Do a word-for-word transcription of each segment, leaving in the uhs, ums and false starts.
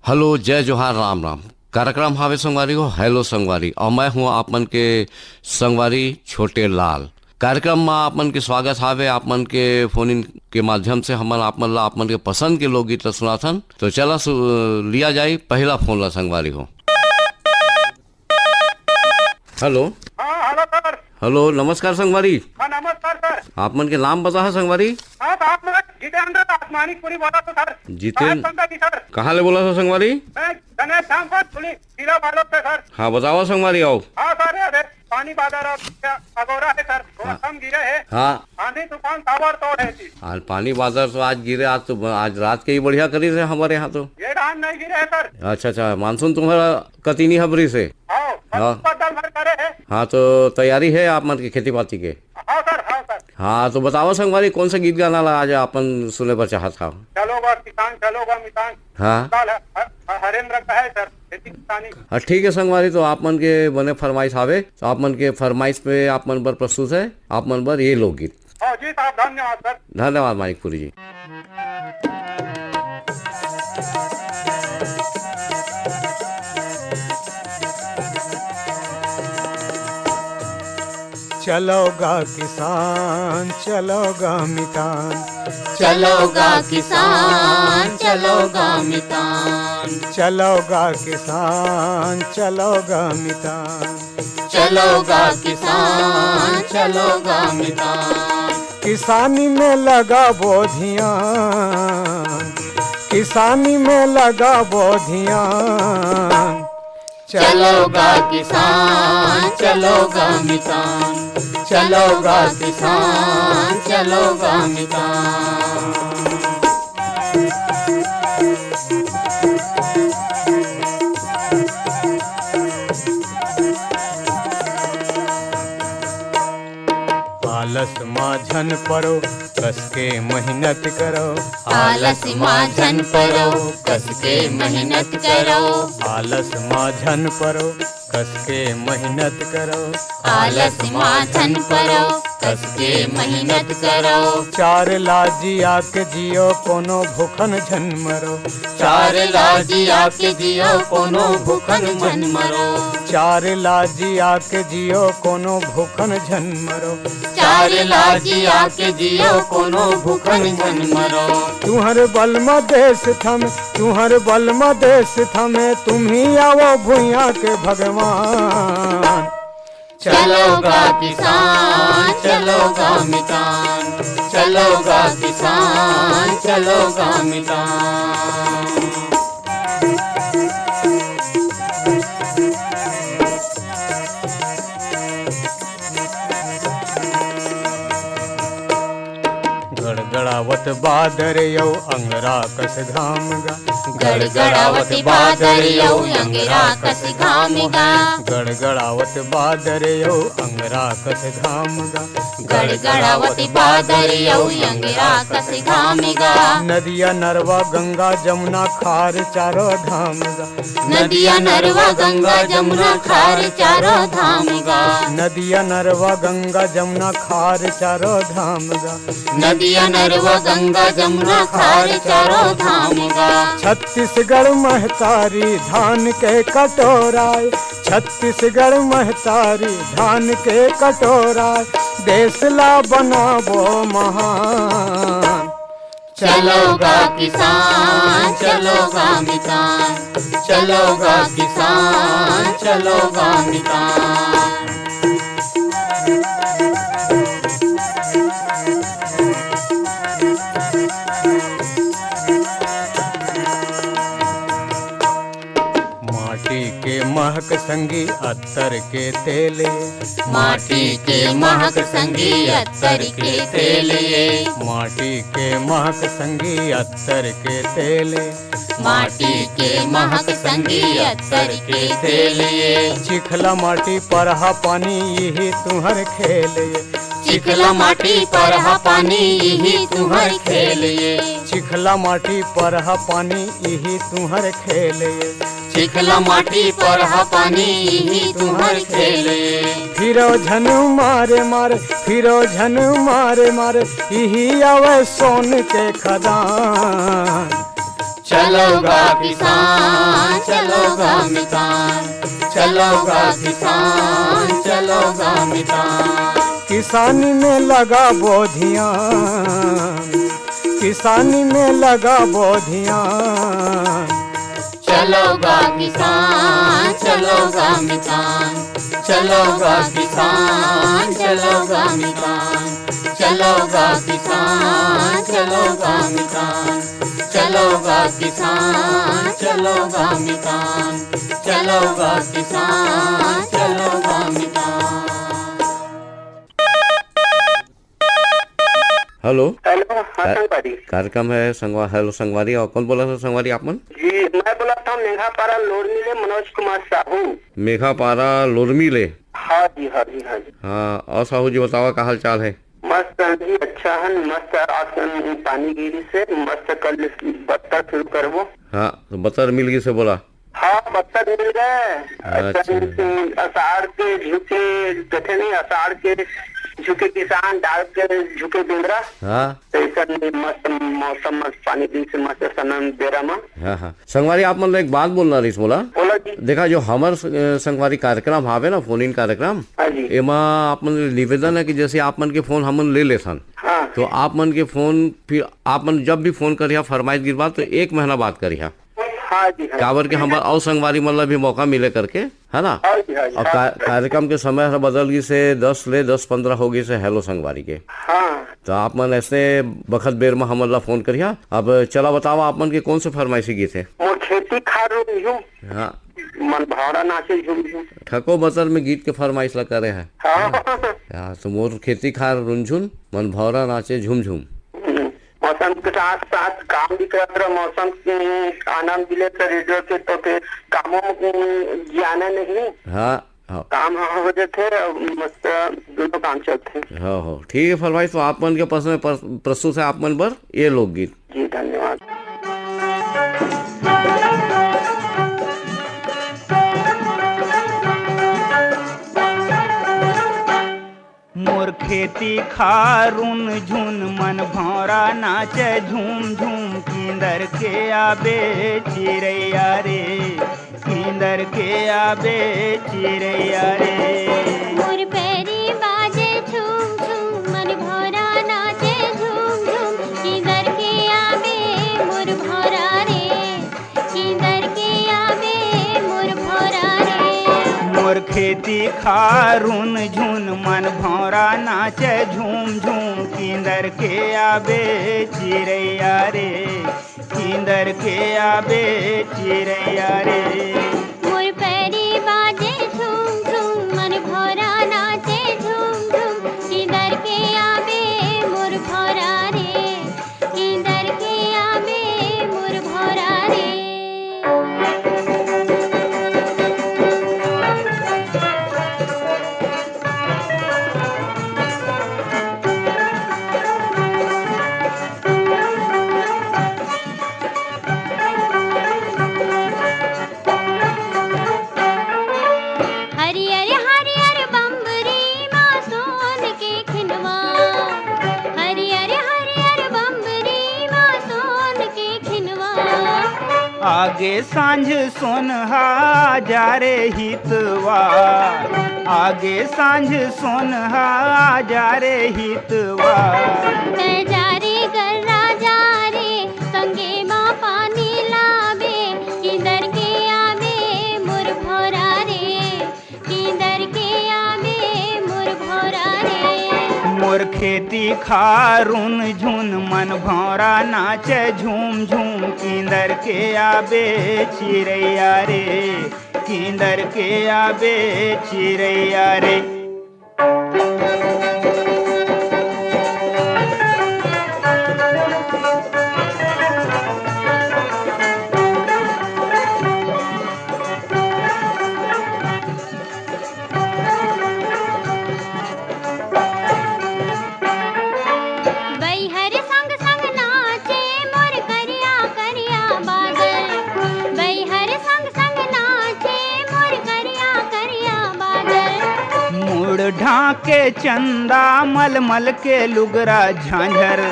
Hello, जय जोहार, राम राम। कार्यक्रम हावे संगवारी हो, हेलो संगवारी, और मैं हूँ आप मन के संगवारी छोटे लाल। कार्यक्रम में आप मन के स्वागत हावे। आप मन के फोन इन के माध्यम से हमन आप मन ला, आप मन के पसंद के लोकगीत ला सुनाथन। तो चला सु-, लिया जाए पहला फोन ला संगवारी हो। हेलो। हाँ, हेलो सर। हेलो, नमस्कार संगवारी। हाँ, नमस्कार सर। आप मन के नाम बताहा संगवारी। हाँ, तो आप मन जितेंद्र आसमानीपुरी बोला तो सर। जितेंद्र। कहाँ से जी सर? कहाँ ले बोला था संगवारी? मैं गणेश धाम पर पुलिस जिला बालोद से सर। हाँ, बतावा संगवारी आओ। हाँ सर, अरे पानी बादर और अगोरा है सर, थोड़ा हाँ। कम गिरे है। हाँ। आंधी तूफान ताबड़ तोड़ है जी। आज पानी बादर तो आज गिरे, आज तो ब-, आज रात के ही बढ़िया करी से हमारे यहाँ तो। ये रात नहीं गिरे है सर। अच्छा, अच्छा, मानसून तुम्हारा कतिनी हबरी से। हाँ, बस हाँ। बादल भर करे है। हाँ, तो तैयारी है आप मन के खेती बाड़ी के? हाँ सर, हाँ सर। हाँ, तो बतावा संगवारी, कौन सा गीत गाना ला आज आपन सुने बर चाहत हव? चलो गा किसान, चलो गा मितान। हाँ। काल ह-, ह-, हरेंद्र का है सर, खेती किसानी। हाँ, ठीक है संगवारी, तो आप मन के बने फरमाइश हावे, तो आप मन के फरमाइश पे आप मन बर प्रस्तुत है, आप मन बर ये लोकगीत। हाँ जी साहब, धन्यवाद सर। धन्यवाद मानिकपुरी जी। चलो गा किसान, चलो गा मितान। चलो गा किसान, चलो गा मितान। चलो गा किसान, चलो गा मितान। चलो गा किसान, चलो गा मितान। किसानी में लगाबो धियान, किसानी में लगाबो धियान। चलो गा किसान, चलो गा मितान। चलो गा किसान, चलो गा मितान। आलस मा झन परो, कस के मेहनत करो। आलस मा झन परो, कस के मेहनत करो। आलस मा झन परो, कस के मेहनत करो। आलस मा झन परो, कस के मेहनत करो। चार ला जिया के जियो, कोनो भूखन झन मरो। चार ला जिया के जियो, कोनो भूखन झन मरो। चार ला जिया के जियो, कोनो भूखन झन मरो। चार ला जिया के जियो, कोनो भूखन झन मरो। तुहर बल म देश थमे, तुहर बल म देश थमे, तुम्ही आवो भुइयां के भगवान। चलो गा किसान, चलो गा मितान। चलो गा किसान, चलो गा मितान। गड़गड़ावत बादर यौ अंगरा कस घाम गा। गड़गड़ावत बादर यौ अंगरा कस घाम गा। गड़गड़ावत बादर यौ अंगरा कस घाम गा। गड़गड़ावत बादर यौ अंगरा कस घाम गा। नदिया नरवा गंगा जमुना खार चारो धाम गा। नदिया नरवा गंगा जमुना खार चारो धाम गा। नदिया नरवा गंगा जमुना खार चारो धाम गा। नदिया नरवा गंगा जमुना खार चारो धाम गा। छत्तीसगढ़ महतारी धान के कटोरा ए। छत्तीसगढ़ महतारी धान के कटोरा ए। देश ला बनाबो महान। चलो गा किसान, चलो गा मितान। चलो गा किसान, चलो गा मितान। माटी के महक संगी अत्तर के तेल ए। माटी के महक संगी अत्तर के तेल ए। माटी के महक संगी अत्तर के तेल ए। माटी के महक संगी अत्तर के तेल ए। चिखला माटी परहा पानी इही तुहर खेल ए। चिखला माटी परहा पानी इही तुहर खेल ए। चिखला माटी परहा पानी इही तुहर खेल ए। चिखला माटी परहा पानी इही तुहर खेल ए। फिरो झन मारे मारे, फिरो झन मारे मारे, इही आवे सोन के खदान। चलो गा किसान, चलो गा मितान, चलो गा किसान, चलो गा मितान। किसानी में लगाबो धियान, किसानी में लगाबो धियान। चलो गा किसान, चलो गा मितान, चलो गा किसान, चलो गा मितान, चलो गा किसान, चलो गा मितान, चलो गा किसान, चलो गा मितान, चलो गा किसान, चलो गा मितान। हेलो। हेलो, हाँ का-, संगवारी। कार्यक्रम है संगवा-, हेलो संगवारी, और कौन बोला था संगवारी आप मन? जी, मैं बोला था मेघापारा लोरमी ले मनोज कुमार साहू। मेघापारा लोरमी ले? हाँ जी, हाँ जी, हाँ जी। हाँ, और साहू जी बतावा का हाल चाल है? मस्त है जी, अच्छा है, मस्त है। आज कन पानी गिरी से मस्त कल बत्तर शुरू करबो। हाँ, तो बत्तर मिल गई से बोला? हाँ, बत्तर मिल गए। अच्छा। अषाढ़ के झुके, कथे नहीं, अषाढ़ के झुके किसान, डाल के झुके बेंदरा। हाँ। तो ऐसा नहीं, मस्त मौसम, मस्त पानी दिन से मस्त सनम बेरा मा। हाँ, हाँ। संगवारी, आप मन ला एक बात बोलना रहिस मोला। बोला जी। देखा, जो हमर स-, अ, संगवारी कार्यक्रम हावे ना, फोन इन कार्यक्रम, हाँ जी। एमा आप मन ले निवेदन है कि जैसे आप मन के फोन हमन ले लेथन, हाँ। तो आप मन के फोन, फिर आप मन जब भी फोन करिहा, फरमाइश गिरवा, तो एक महीना बात करिहा। हाँ जी, हाँ जी। काबर के हमर अउ संगवारी मन ला भी मौका मिले करके, है ना? हाँ जी, हाँ जी, और हाँ का-, जी। कार्यक्रम के समय हर बदल गिस हे, दस ले दस पंद्रह हो गिस हे हेलो संगवारी के। हाँ। तो आप मन ऐसे बखत बेर में हमन ला फोन करिहा। अब चला बतावा, आप मन के कौन से फरमाइशी गीत हे? मोर खेती खार रुन झुम। हाँ। मन भौरा नाचे झुम झुम। ठको बतर में गीत के फरमाइश ला करे है। हाँ। हाँ, तो मोर खेती खार रुन झुन, मन भौरा नाचे झुम झुम। हम्म। मौसम के साथ साथ काम भी करत रह, मौसम के आनंद भी लेत रह रेडियो के, तो फिर कामों में ज्ञान नहीं। हाँ, हाँ। काम ह हो जथे अउ मस्त दुनों काम चलथे। हाँ, हाँ, ठीक है फरमाइश। तो आप मन के पस-, प्रस-, प्रस्तुत है आप मन बर ये लोकगीत। जी, धन्यवाद। मोर खेती खार रुन झुन, मन भौरा नाचे झूम झूम। किंदर के आबे चिरैया रे, किंदर के आबे चिरैया रे। मोर पैरी बाजे झूम झूम, मन भौरा नाचे झूम झूम। किंदर के आबे मोर भौरा रे, किंदर के आबे मोर भौरा रे। मोर खेती खार रुन झुन, मन भौरा नाचे झूम झूम। किंदर के आबे चिरैया रे, किंदर के आबे चिरैया रे। मोर पैरी बाजे झूम झूम, मन भौरा नाचे झूम झूम। किंदर के आबे मोर भौरा रे, किंदर के आबे मोर भौरा रे। हरियर हरियर बम्बरी मा सोन के खिनवा, हरियर हरियर बम्बरी मा सोन के खिनवा। आगे सांझ सोनहा जा रे हितवा, आगे सांझ सोनहा जा रे हितवा। तै जा रे गर्रा जा रे, संगे मा पानी लाबे, किंदर के आबे मोर भौरा रे, किंदर के आबे मोर भौरा रे। मोर खेती खार रुन झुन, मन भौरा नाचे झूम झूम। किंदर के आबे चिरैया रे, किंदर के आबे चिरैया रे। बैहर संग संग नाचे मोर करिया करिया बादल, बैहर संग संग नाचे मोर करिया करिया बादल। मुड़ ढांके चंदा मलमल के लुगरा झांझर,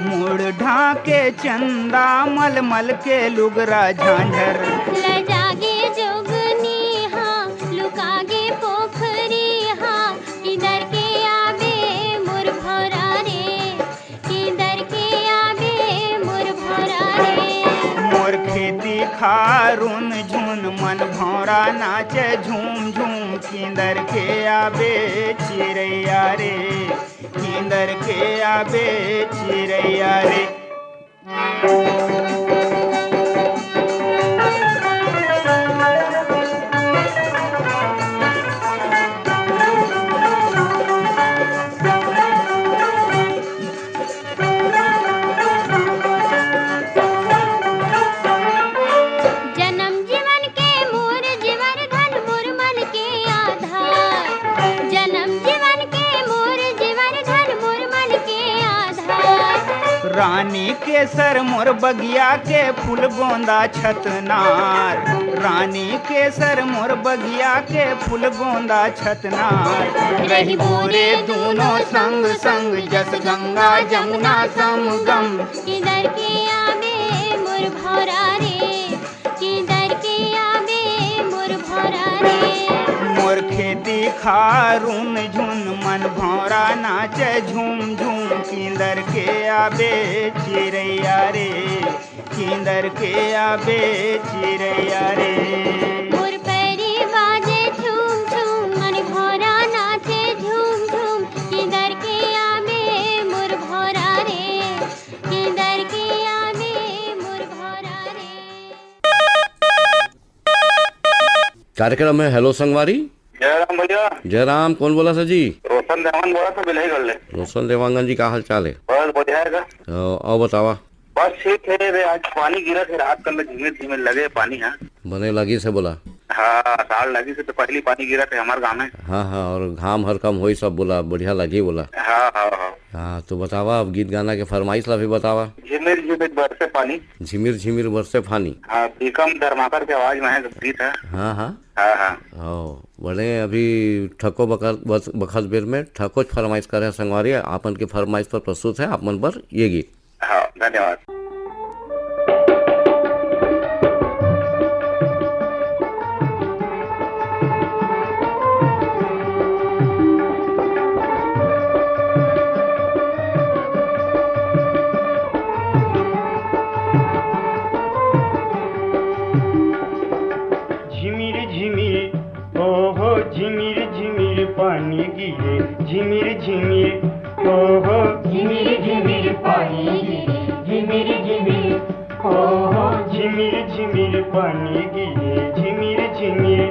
मुड़ ढाके चंदा मलमल के लुगरा झांझर। लजागे जोगनी हा, लुकागे पोखरी हा, किंदर के आबे मोर भौरा रे, किंदर के आबे मोर भौरा रे। मोर खेती खारुन झुन मन भौरा नाचे झूम झूम, किंदर के आबे चिरैया रे, किंदर के आबे चिरैया रे। जनम जीवन के मोर जीवर धन मोर मन के आधार। जनम जीवन के मोर जीवर धन मोर मन के आधार। रानी केसर मोर बगिया के फूल गोंदा छतनार। रानी केसर मोर बगिया के फूल गोंदा छतनार। रहिबो रे दूनों संग संग जस गंगा जमुना समगम। किंदर के आबे मोर भौरा रे, किंदर के आबे मोर भौरा रे। मोर खेती खारुन झुन मन भौरा नाचे झूम झूम, किंदर के आबे चिरैया रे, किंदर के आबे चिरैया रे। मोर पैरी बाजे झूम झूम मन भौरा नाचे झूम झूम, किंदर के आबे मोर भौरा रे, किंदर के आबे मोर भौरा रे। कार्यक्रम है हेलो संगवारी। जय राम भैया। जय राम, कौन बोला था जी? रोशन देवांगन बोला था बिल्हईगढ़ ले। रोशन देवांगन जी, का हाल चाल है? बस बढ़िया है का? अ, और बतावा। बस ठीक है रे, आज पानी गिरा थे रात कन ले, झिमिर झिमिर लगे पानी है। बने लगी से बोला। हाँ, साल लगी से तो पहली पानी गिरा थे हमारे गाँव में। हाँ हाँ, और घाम हर कम होई सब बोला, बढ़िया लगी बोला। हाँ हाँ हाँ। हाँ, तो बतावा, अब गीत गाना के फरमाइश ला भी बतावा। झिमिर झिमिर बरसे पानी। झिमिर झिमिर बरसे पानी। हाँ, भीकम धर्माकर के आवाज में है गीत है। हाँ हाँ। हाँ हाँ। ओ, बड़े अभी ठको बकर-, बस-, बखत बेर में ठको फरमाइश करे हैं संगवारी, आपन के फरमाइश पर प्रस्तुत है आप मन पर ये गीत। हाँ, धन्यवाद। झिमिर झिमिर, ओहो, झिमिर झिमिर पानी गिरे, झिमिर झिमिर, ओहो। झिमिर झिमिर पानी गिरे, झिमिर झिमिर, ओहो। झिमिर झिमिर पानी गिरे, झिमिर झिमिर,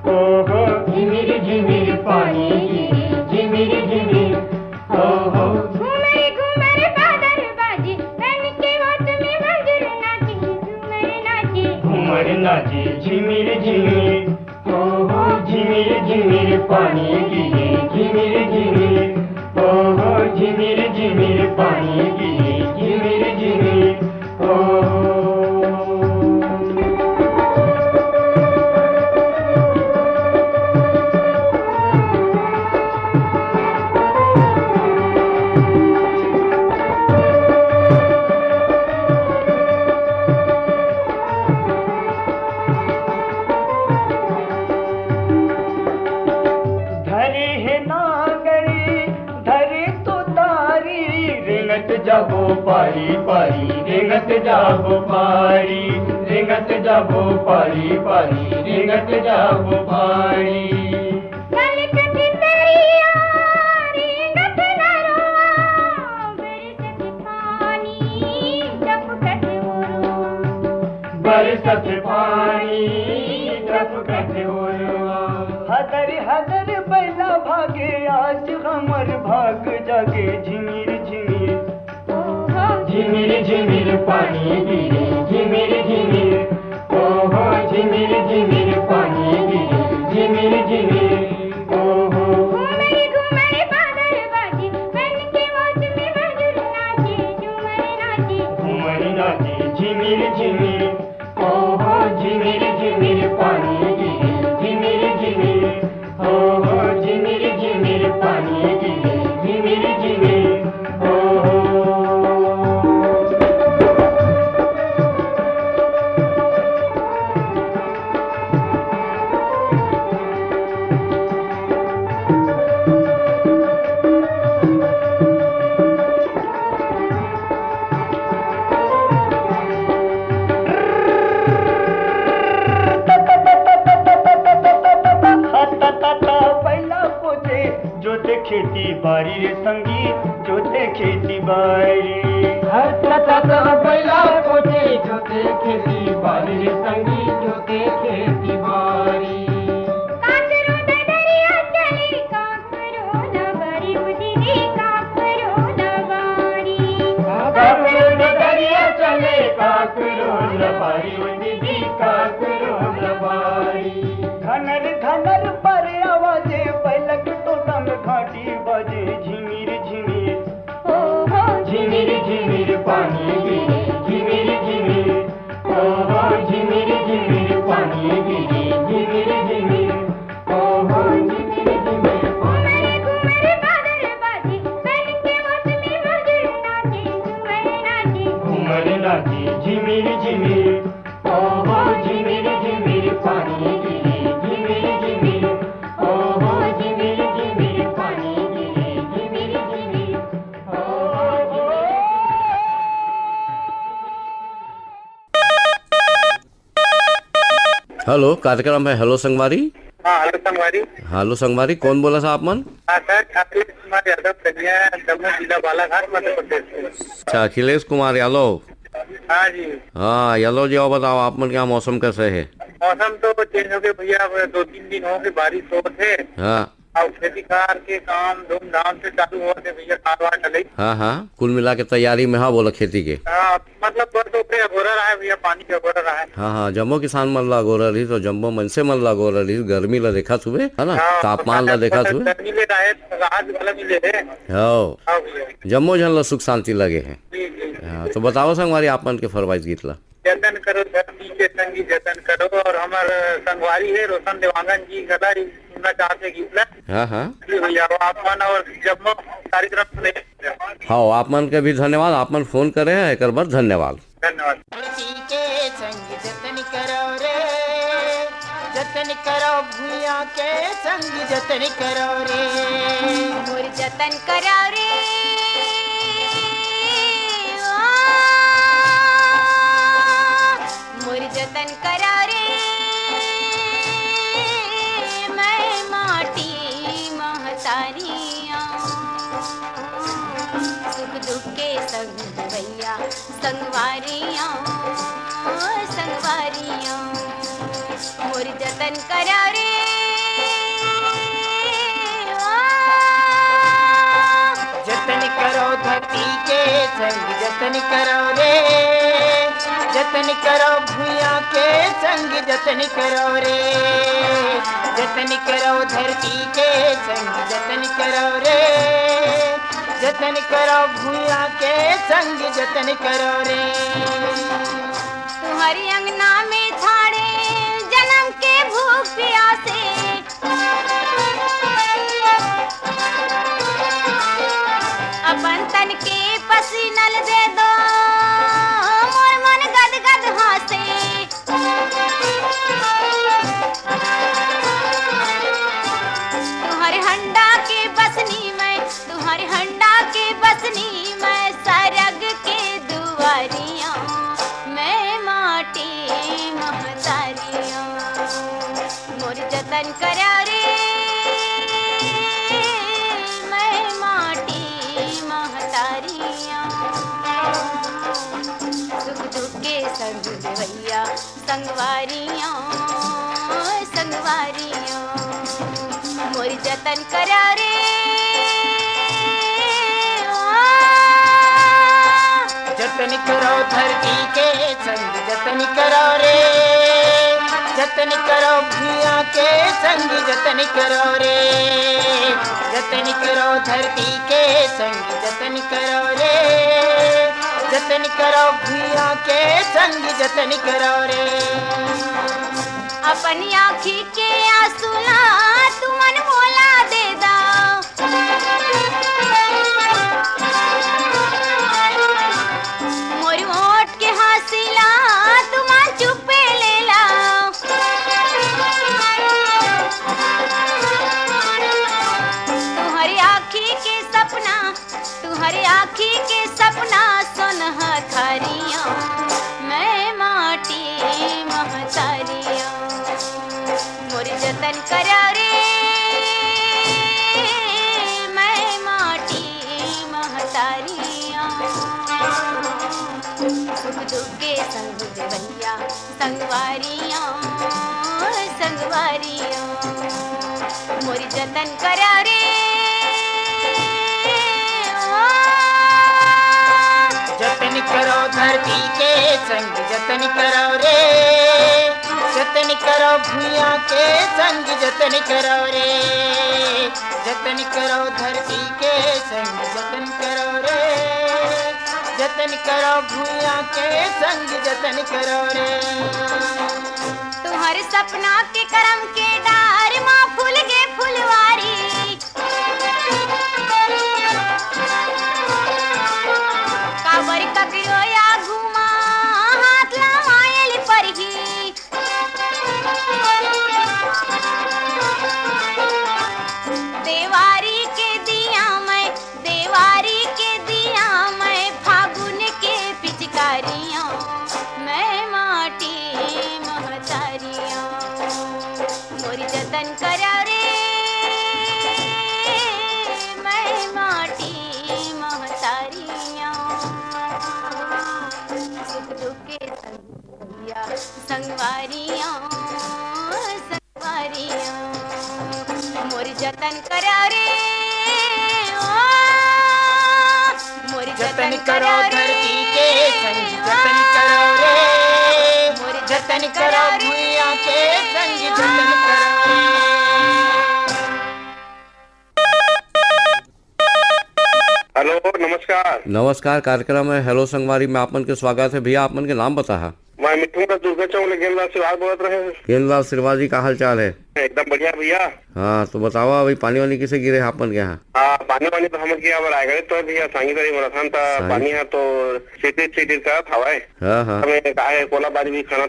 ओहो। झिमिर झिमिर पानी गिरे, झिमिर झिमिर, ओहो। घुमर घुमर बादर बाजे, बन के ओत में भंजुर नाचे, झूमर नाचे। घुमर नाचे, झिमिर झिमिर, ओहो, झिमिर झिमिर पानी गिरे, झिमिर झिमिर, ओहो, झिमिर झिमिर पानी गिरे, झिमिर झिमिर, ओहो। धरे हे नांगरी, धरे तो तारी, रेंगत जाबो पारी पारी, रेंगत जाबो पारी, रेंगत जाबो पारी पारी, रेंगत जाबो पारी। गल कथे तरिया, रेंगत नरवा, बरसत पानी टपकत ओरवा। बरसत पानी टपकत ओरवा। हदर हदर बैला भागे, आज हमर भाग जागे। झिमिर झिमिर, ओहो। झिमिर झिमिर पानी गिरे, झिमिर झिमिर, ओहो। झिमिर झिमिर पानी गिरे, झिमिर झिमिर, ओहो। घुमर घुमर बादर बाजे, बन के ओत में भंजुर नाचे, झूमर नाचे। घुमर नाचे, झिमिर झिमिर, ओहो। झिमिर झिमिर पानी गिरे, झिमिर झिमिर, ओहो। झिमिर झिमिर पानी गिरे, झिमिर झिमिर, ओहो। जोते खेती बारी। हर चचा तो बैला कोचे जोते खेती बारी रे संगी, जोते खेती बारी। काकरो डडरिया चले, काकरो न बारी, ओ दीदी, काकरो न बारी। काकरो डडरिया चले, काकरो न बारी, ओ दीदी, काकरो न बारी। घनर घनर पर आवाजे, बैलक टोटम घाटी बाजे, झिमिर झिमिर। ओ हो, झिमिर झिमिर पानी गिरे, झिमिर झिमिर। ओ हो, झिमिर झिमिर पानी गिरे, झिमिर झिमिर। ओ हो, झिमिर झिमिर पानी। घुमर घुमर बादर बाजे, बन के मौसमी मधुर नाचे, झूमर नाचे। घुमर नाचे, झिमिर झिमिर। ओ हो, झिमिर झिमिर पानी गिरे, झिमिर झिमिर। ओ हो, झिमिर झिमिर पानी गिरे, झिमिर झिमिर। ओ हो, झिमिर झिमिर। हेलो, कार्यक्रम है हेलो संगवारी। हाँ, हेलो संगवारी। हेलो संगवारी, कौन बोलत हे आप मन? हाँ सर, अखिलेश कुमार यादव, कन्या दमोह जिला बालाघाट, मध्य प्रदेश से। अच्छा, अखिलेश कुमार यादव। हाँ जी। हाँ यादव जी, और बताओ, आप मन के यहाँ मौसम कैसे है? मौसम तो चेंज हो गया भैया, अब दो तीन दिन हो गए बारिश होत हे। हाँ। अब खेती कार के काम धूमधाम से चालू होत हे भैया, खाद वाद डले। हाँ हाँ, कुल मिला के तैयारी में हा बोला खेती के। हाँ, मतलब बस ओकरे अगोरा रहा है भैया, पानी के अगोरा रहा है। हाँ हाँ, जम्मो किसान मन ला अगोरा रहिस और जम्मो मनसे मन ला अगोरा रहिस, गर्मी ला देखत हुए, है ना, हाँ, तापमान ला देखत हुए। गर्मी ले रहा है, राहत वाला मिले है। हाँ। हाँ भैया। जम्मो झन ला सुख शांति लगे है। जी जी। हाँ, तो बताओ संगवारी, आप मन के फरमाइश गीत ला। जतन करो धरती के संगी जतन करो, और हमर संगवारी है रोशन देवांगन जी, गला ही सुनना चाहते गीत ला। हाँ हाँ। जी भैया, वो आप मन और जम्मो कार्यक्रम सुने। हाँ, आप मन के भी धन्यवाद, आप मन फोन करे हैं, एकर बर धन्यवाद। धन्यवाद। धरती के संग जतन करो रे, जतन करो भुइयां के संग जतन करो रे। मोर जतन करो रे, ओ, मोर जतन करो रे, मैं माटी महतारी आंव। सुख दुख के संग भैया संगवारी आंव, संगवारी आंव। मोर जतन करो रे, ओ। जतन करो धरती के संग जतन करो रे, जतन करो भुइयां के संग जतन करो रे, जतन करो धरती के संग जतन करो रे, जतन करो भुइयां के संग जतन करो रे। तुम्हारी अंगना में छाड़े जन्म के भूख प्यासे, अपन तन के पसीनल दे दो, मोर मन गद गद हांसे। तुम्हारे हंडा के बसनी मैं, तुम्हारे हंडा के बसनी मैं, सरग के दुआरियां मैं माटी महतारियां। मोर जतन करो रे, मैं माटी महतारियां। सुख दुख के संग भैया संगवारियां, संगवारियां। मोर जतन करो रे, ओ। जतन करो धरती के संग जतन करो रे, जतन करो भुइयां के संग जतन करो रे, जतन करो धरती के संग जतन करो रे, जतन करो भुइयां के संग जतन करो रे। अपन आँखी के आंसू ला तुमन मोला दे दा, मोर ओठ के हंसी ला तुमन चुपे ले ला। तुम्हारी आँखी के सपना, तुम्हारी आँखी के सपना सोनहा थारियां, मैं माटी महतारियां। मोर जतन करो रे, मैं संगवारियों, संगवारियों, मोर जतन करा रे। ओ। जतन करो धरती के संग, जतन करो रे। जतन करो भुइयां के संग, जतन करो रे। जतन करो धरती के संग, जतन करो रे। जतन करो भुइयां के संग, जतन करो रे। तुहर सपना के करम के डार मा फूल गे फुलवारी। काबर ककरो आगू मा हाथ लमायल परही। देवारी के दिया मैं, देवारी के दिया मैं, फागुन के पिचकारियों, मैं माटी महतारियों, मोर जतन करा रे, मैं माटी महतारियों, सुख दुख के संग भैया संगवारियों, संगवारियों, मोर जतन करा रे। ओ, मोर जतन जतन करो करा रे। धरती के संग, जतन करो रे। मोर जतन जतन करो करा रे। भुइयां के संग, जतन करो रे। हेलो, नमस्कार। नमस्कार, कार्यक्रम है हेलो संगवारी में आप मन के स्वागत है। भैया, आप मन के नाम बताहा। मैं मिठू का दुर्गा चौक ले गेंदलाल सिवार बोलत रहे। गेंदलाल सिवार जी, का हाल चाल है? एकदम बढ़िया भैया। हाँ, तो बतावा, अभी पानी वानी किसे गिरे है आप मन के यहाँ? हाँ, पानी वानी तो हमन के यहाँ रायगढ़ तो है भैया, सांगी तरी मराथन था, सांगी। पानी है तो सिटी सिटी का हवाए। हाँ, हाँ। हमें का है, कोला बारी भी खाना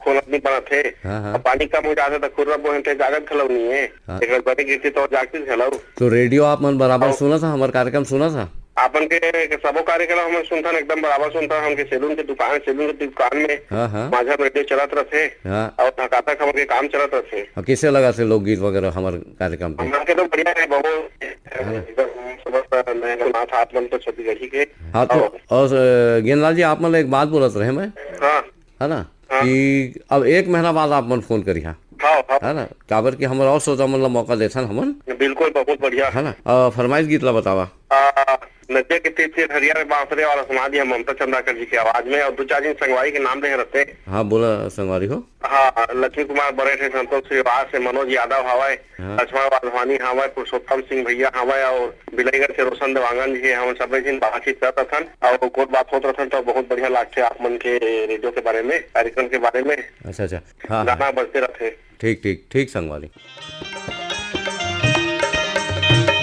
खोलत नहीं बनत हे। हाँ, हाँ। अब पानी कम हो जाथे त खुर्रा बोहन थे, जागत घलो नहीं है। हाँ। एक बार बने गिरती तो जागती घलो। तो रेडियो आप मन बराबर हाँ। सुनत हा, हमर कार्यक्रम सुनत हा? आपन के, के सबो कार्यक्रम हमन सुनथन, एकदम बराबर सुनथन। हमके सैलून के दुकान, सैलून के दुकान में हाँ, हाँ। माझा रेडियो चलत रथे हाँ। और ढकाता खबर के काम चलत रथे। हाँ, किसे लगा से लोकगीत वगैरह हमर कार्यक्रम पे? हमन के तो बढ़िया है, बहुत हाँ। एकदम सुबह नया नाथ हाथ मन तो छत्तीसगढ़ी के। हाँ, तो और और, अ, गेंदलाल जी, आप मन एक बात बोलत रहे मैं। हाँ। है ना, हाँ। कि अब एक महीना बाद आप मन फोन करिहा। हाँ, हाँ। है ना, काबर कि हमर और श्रोता मन ला मौका देथन हमन। बिल्कुल, बहुत बढ़िया। है ना, अ, फरमाइश गीत ला बतावा। आ, नदिया के तीर तीर हरिया में बांस रे वाला सुना दिया ममता चंद्राकर जी की आवाज में, और दो चार झन संगवारी के नाम दे रहते। हाँ, बोला संगवारी हो। हाँ, लक्ष्मी कुमार बरेठ है, संतोष श्रीवास है, मनोज यादव हवाए, हाँ। लक्ष्मण वाधवानी हवाए, पुरुषोत्तम सिंह भैया हवाए और बिलाईगढ़ के रोशन देवांगन जी हवन, सबे झिन बातचीत करत रथन और गोठ बात होत रथन, तो बहुत बढ़िया लागथे आप मन के रेडियो के बारे में, कार्यक्रम के बारे में। अच्छा, अच्छा। हाँ, हाँ। गाना बजते रथे। ठीक, ठीक, ठीक संगवारी।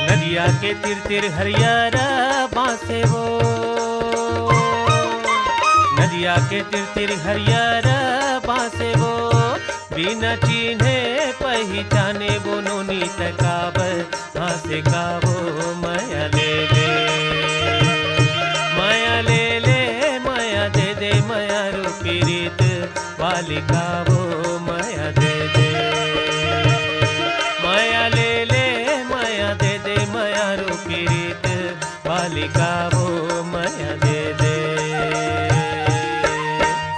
नदिया के तीर तीर हरियर बांसे वो, नदिया के तीर तीर हरियर बांसे वो, बिना चिन्हे पहिचाने वो नोनी त काबर हाँसे का वो मया ले ले, मया ले ले, मया दे दे, मया रूपी रीत वाली का वो मया दे दे, मया ले ले, मया दे दे, मया रूपी रीत वाली का वो मया दे दे।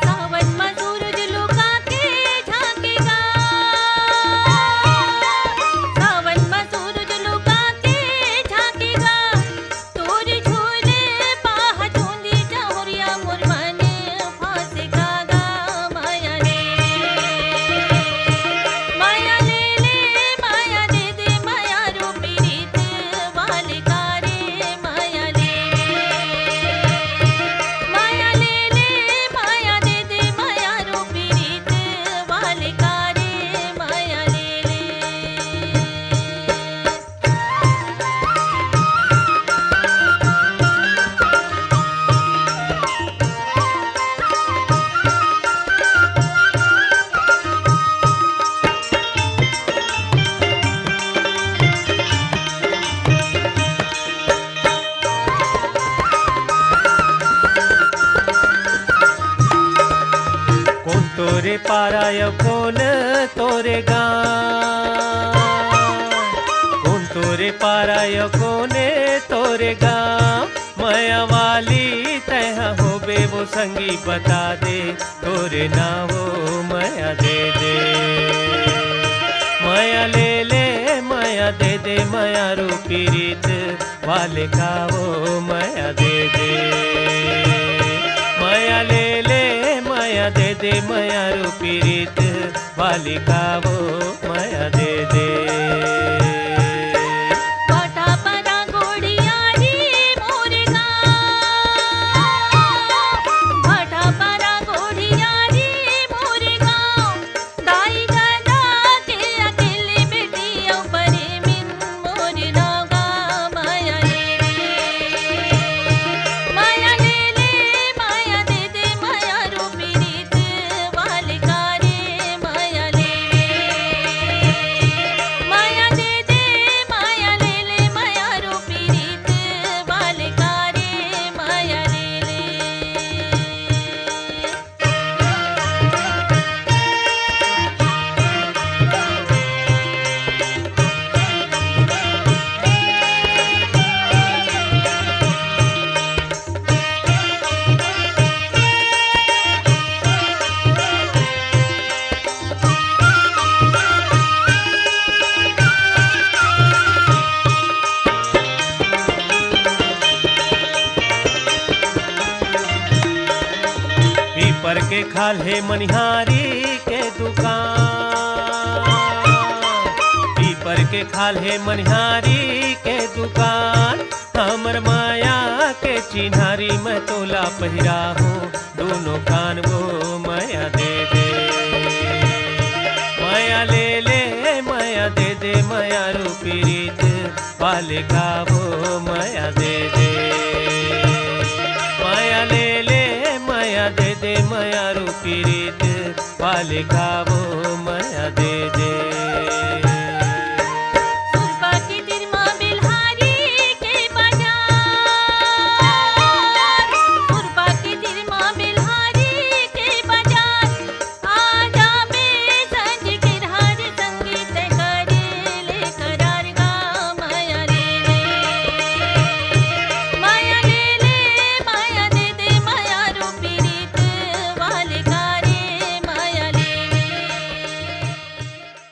सावन मा सूरज लुका के झांकेगा, सावन मा सूरज लुका के झांकेगा, तोर झूले पाह चुंदी चहुरिया मोर मन फांस गागा माया ले ले, माया ले ले, माया दे दे, माया रूपी रीत वाले का रे, माया ले ले, माया ले ले, माया दे दे, माया रूपी रीत वाले का रे, माया ले ले। कोन तोरे पारा अउ कोन तोरे गाँव, कोन तोरे पारा अउ कोने तोरे गाँव, मया वाली तैं होबे वो संगी बता दे, तोरे नावो मया दे दे। मया ले ले, मया दे दे, मया रूपी रीत वाले का वो मया दे दे। मया ले ले, मया दे दे, मया रूपी रीत वाले का वो मया दे दे। पटा परा गोड़िया रे मोर गाँव, पटा परा गोड़िया रे मोर गाँव, दाई ददा के अकेले बेटी अउ परे मिन मोर नौगा। मया ले ले, मया ले ले, मया दे दे, मया रूपी रीत वाले का रे। मया ले ले, मया दे दे, मया ले ले, मया रूपी रीत वाले का रे। मया ले ले। पीपर के खाल्हे मनिहारी के दुकान, पीपर के खाल्हे मनिहारी के दुकान, हमर माया के चिन्हारी मैं तोला पहिराहूँ दूनों कान, वो मया दे दे। मया ले ले, मया दे दे, मया रूपी रीत वाले का वो मया दे दे। मया ले ले, मया दे दे, मया रूपी रीत वाले का वो मया दे दे। सुरपा के तीर मा बिल्हारी के बाजार, सुरपा के तीर मा बिल्हारी के बाजार, आ जाबे संझ के धार संगीत करे ले करार गा। मया ले ले, मया ले ले, मया दे दे, मया रूपी रीत वाले का रे। मया ले ले।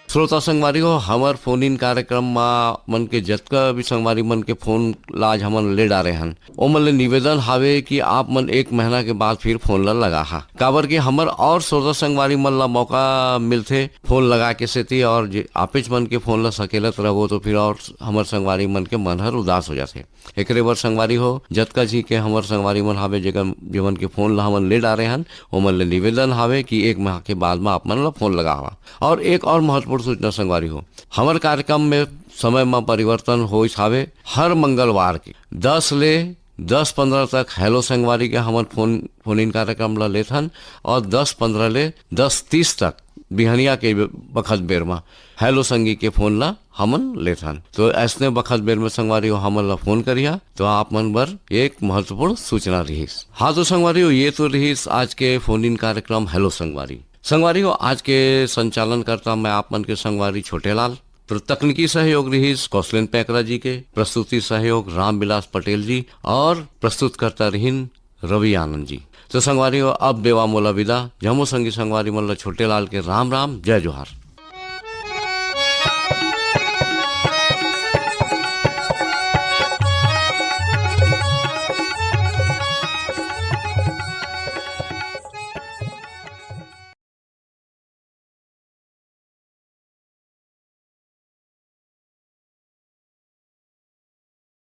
श्रोता संगवारी हो, हमर फोन इन कार्यक्रम मा मन के जतका भी संगवारी मन के फोन ला आज हमन ले डारे हन, ओमन ले निवेदन हावे कि आप मन एक महीना के बाद फिर फोन ला लगा हा, काबर कि हमर और श्रोता संगवारी मन ला मौका मिलथे फोन लगा के सेती, और जे आपेच मन के फोन ला सकेलत रहो तो फिर और हमर संगवारी मन के मन हर उदास हो जाथे। एकरे बर संगवारी हो, जतका झी के हमर संगवारी मन हावे, जेकर, जेमन के फोन ला हमन ले डारे हन, ओमन ले निवेदन हावे कि एक माह के बाद म आप मन ला फोन लगावा। और एक और महत्वपूर्ण सूचना संगवारी हो, हमर कार्यक्रम में समय म परिवर्तन होइस हावे। हर मंगलवार के दस ले दस पंद्रह तक हेलो संगवारी के हमन फोन, फोन इन कार्यक्रम ला लेथन, और दस पंद्रह ले दस तीस तक बिहनिया के बखत बेर म हेलो संगी के फोन ला हमन लेथन। तो ऐसने बखत बेर में संगवारी हो, हमन ला फोन करिहा, तो आप मन बर एक महत्वपूर्ण सूचना रिहिस। हाँ तो संगवारी हो, ये तो रिहिस आज के फोन इन कार्यक्रम हेलो संगवारी। संगवारी हो, आज के संचालनकर्ता मैं आप मन के संगवारी छोटेलाल, प्र-, तकनीकी सहयोग रिहिस कौशलेन पैकरा जी के, प्रस्तुति सहयोग रामविलास पटेल जी, और प्रस्तुतकर्ता रिहिन रवि आनंद जी। तो संगवारी हो, अब देवा मोला विदा, जम्मो संगी संगवारी मन ला छोटेलाल के राम राम, जय जोहार।